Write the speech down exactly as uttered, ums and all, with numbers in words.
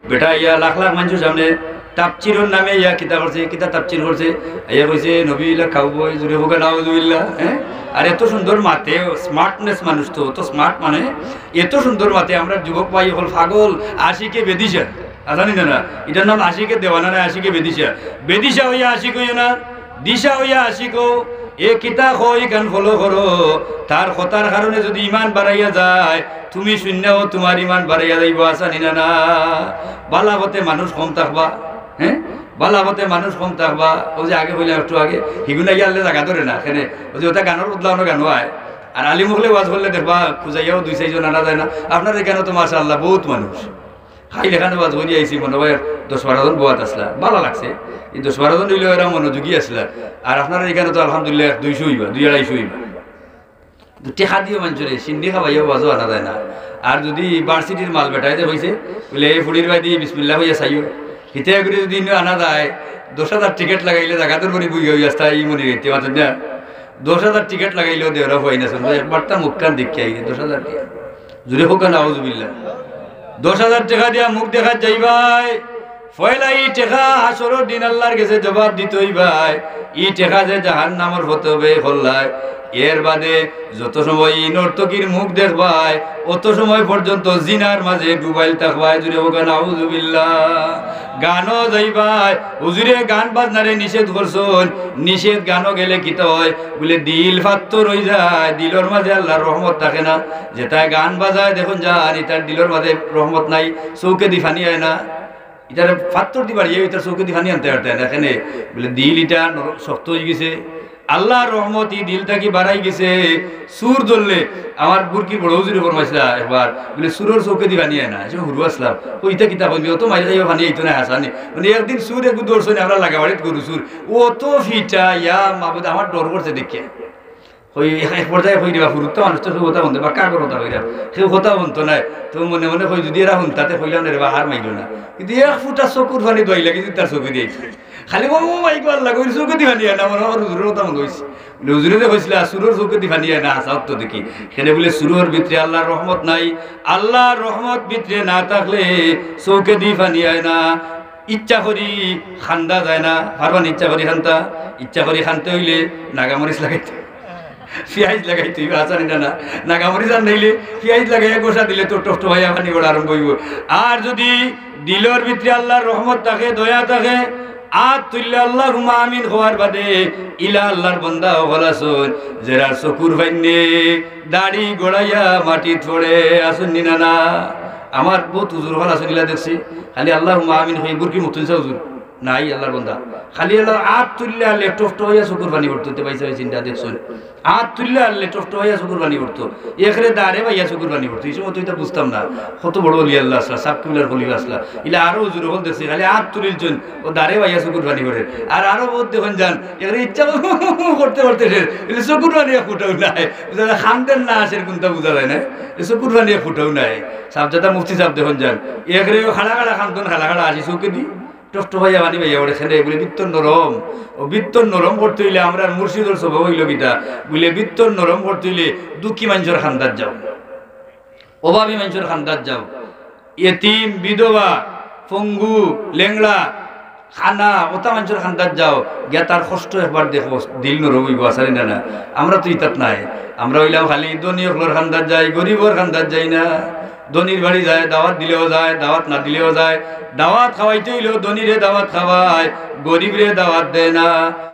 বেটা ইয়া লাখ লাখ মানষর সামনে তাফসিরর নামে ইয়া কিতা করছে, কিতা তাফসির করছে, ইয়া কইছে, "নবী ইলা খাওয়াইবো।" জুরে কউক্কা, "নাউজুবিল্লাহ।" হ্যাঁ, আর এত সুন্দর মাতে, স্মার্টনেস মানুষ তো, অত স্মার্ট মানে, এত সুন্দর মাতে। আমরার যুবক ভাই অকল পাগল, আশিকে বেদিশা, আছে নি না? ইটার নাম আশিকে দেওয়ানা নায়, আশিকে বেদিশা। বেদিশা অইয়া আশিক অইও না, দিশা অইয়া আশিক অও। এ কিতা কয়, ইখান ফলো করো। তার কথার কারণে যুদি ইমান বাড়াইয়া যায়, তুমি শুনিয়াও তুমার ইমান বাড়াইয়া যাইবো, আছে নি না? বালা পথে মানুষ কম থাকবা, হ্যাঁ, বালা পথে মানুষ কম থাকবা। অউ যে আগে কইলাম একটু আগে, হিগুনা গিয়া আনলে জাগা ধরে না, কেনে? অউ যে ওটা গানর বদলা অনো গানও আয়। আর আলিম অকলে ওয়াজ করলে দেখবা, খুজাইয়াও দুই চাইরজন আনা যায় না। আপনারার ইখানো তো মাশাআল্লাহ বউত মানুষ। কাইল এখানো ওয়াজ করি আইছি, মনো অয় দশ বারো জন বওয়াত আছলা, বালা লাগছে। ই দশ বারো জন অইলেও এরা মনোযোগী আছলা। আর আপনারার ইখানো তো আলহামদুলিল্লাহ এক দুইশো অইবা, দুই আড়াইশো অইবা। তো টেকা দিও মানষরে, সিন্নি খাওয়াইয়া ওয়াজও আনা যায় না। আর যুদি ভার্সিটির মাল বেটায় যে কইছে, বুলে, "এই ফুড়ির বায়দি বিসমিল্লাহ কইয়া চাইও।" হিতে করি যুদি ইনো আনা যায়, দশ হাজার টিকিট লাগাইলে জাগাতর মনি বুঝিয়া অই আস্তা ই মনি রইতে মাত্র না। দশ হাজার টিকিট লাগাইলেও দেওরা হয় না, শুনবে একবার তা মুখখান দেখিয়া আইলে দশ হাজার টিকিট। জুরে কউক্কা, নাউজুবিল্লাহ। দশ হাজার টেকা দিয়া মুখ দেখাত যাইবায়, পয়লা ই টেকা হাশরর দিন আল্লার গেছে জবাব দিতে অইবায়। ই টেকা যে জাহান্নামর পথে ব্যয় করলায়, এর বাদে যত সময় ই নর্তকীর মুখ দেখবায়, অত সময় পর্যন্ত জিনার মাঝে ডুবাইল থাকবায়। জুরে কউক্কা, নাউজুবিল্লাহ। গানও যাইবায়, হুজুরে গান বাজনারে নিষেধ করছইন, নিষেধ গানও গেলে কিতা অয়? বুলে, দিল ফাত্তর অই যায়, দিলর মাঝে আল্লার রহমত থাকে না। যেটায় গান বাজায় দেখইন যান, ইটার দিলর মাঝে রহমত নাই, চউখেদি পানি আয় না। ইটারে ফাত্তর দি বাড়িয়ে ইটার চউখেদি পানি আনতে পারতে না। কেনে? বুলে, দিল ইটা নরম, শক্ত অই গেছে। আল্লার রহমত ই দিল থাকি বারাই গেছে। চুর ধরলে, আমার বুরকির বড় হুজুরে ফরমাইছলা একবার, বুলে, "চুরর চউখেদি পানি আয় না।" হুরু আছলাম, "ও ইটা কিতা কইবি? অত মাইর খাইয়া পানি আইতো নায়, হাছা নি।" মানে একদিন চুর এগু ধরছইন, আমরা লাগাবাড়িত গরু চুর, অত ফিটা, ইয়া মাবুদ, আমার ডর করছে দেখিয়া। কই, এক, এক পর্যায়ে কই দিবা, হুরুত্তা মানুষ তো কেউ কথা হুনতে, বা কাগর কথা কইরা, কেউ কথা হুনতো নায়। তো মনে মনে কই, যুদি এরা হুনতা তে কইলাম না রে বা, আর মাইলো না। কিন্তু এক ফুটা চকুর পানি দোয়াই লাগে, যুদি তার চউখেদি আইতো। খালি কইবো, "ও মাই গো আল্লাহ গো, চউখেদি পানি আয় না, আমার, আমার হুজুরর কথা মনো অইছে।" বুলে, "হুজুরে যে কইছলা, চুরর চউখেদি পানি আয় না, হাছা অইতো দেখি।" কেনে? বুলে, চুরর ভিতরে আল্লার রহমত নাই, আল্লার রহমত ভিতরে না থাকলে চউখেদি পানি আয় না। ইচ্ছা করি কান্দা যায় না, পারবা নি ইচ্ছা করি কানতা? ইচ্ছা করি কানতে অইলে নাগামরিচ লাগাইতে, পিয়াইজ লাগাইতে অইবো, হাছা নি না? নাগামরিচ আর নাইলে পিয়াইজ লাগাইয়া ঘষা দিলে তো টপটপাইয়া পানি পড়া আরম্ভ অইবো। আর যুদি দিলর ভিতরে আল্লার রহমত থাকে, দয়া থাকে, আত তুললে আল্লাহুম্মা আমিন কওয়ার বাদে, ইলা আল্লার বান্দা অকল আছইন, যেরার চকুর পানিয়ে দাড়ি গড়াইয়া মাটিত পড়ে, আছইন নি না? না, আমার বউত হুজুর অকল আছইন, ইলা দেখছি, খালি আল্লাহুম্মা আমিন কই, বুরকি মুতুন সা হুজুর। নাই আল্লার বান্দা। খালি আল্লার আত তুললে আল্লে টপটপাইয়া চকুর পানি পড়তো, তে ভাই সাহেব চিন্তা দেখছইন। আত তুললে আল্লে টপটপাইয়া চকুর পানি পড়তো। একরে দাড়ে বাইয়া চকুর পানি পড়তো। ই সময় তো ইতা বুঝতাম না। কত বড় অলি আল্লাহ আছলা, সাব কিবলার খলিফা আছলা। ইলা আরো হুজুর অকল দেখছি, খালি আত তুলিলছইন, ও দাড়ে বাইয়া চকুর পানি পড়ে। আর আরো বউত দেখইন যান, একরে ইচ্ছা করতে করতে শেষ। ইলা চকুর পানি এক ফুটাও নাই। বুঝা যায়, কান্দের না হাসের কুনটা বুঝা যায় না। এ চকুর পানি এক ফুটাও নাই। সাবজাদা মুফতি সাব দেখইন যান, একরে খাড়া খাড়া কান্দইন, খাড়া খাড়া হাসি চউখেদি। টপটপাইয়া পানি বাইয়া পড়ে। কেনে? বুলে ভিতর নরম। ও ভিতর নরম করতে অইলে আমরার মুর্শিদর স্বভাব অইলো কিতা? বুলে ভিতর নরম করতে অইলে দুঃখী মানষর কান্দাত যাও, অভাবী মানষর কান্দাত যাও, এতিম, বিধবা, পঙ্গু, লেংড়া, কানা, অতা মানষর কান্দাত যাও, গিয়া তার কষ্ট একবার দেখো, দিল নরম অইবো, হাছা নি না? না, আমরা তো ইতাত নাই। আমরা অইলাম খালি ধনী অকলর কান্দাত যাই, গরিবর কান্দাত যাই না। ধনীর বাড়ি যায়, দাওয়াত দিলেও যায়, দাওয়াত না দিলেও যায়। দাওয়াত খাওয়াইতে অইলেও ধনীরে দাওয়াত খাওয়ায়, গরিবরে দাওয়াত দেয় না।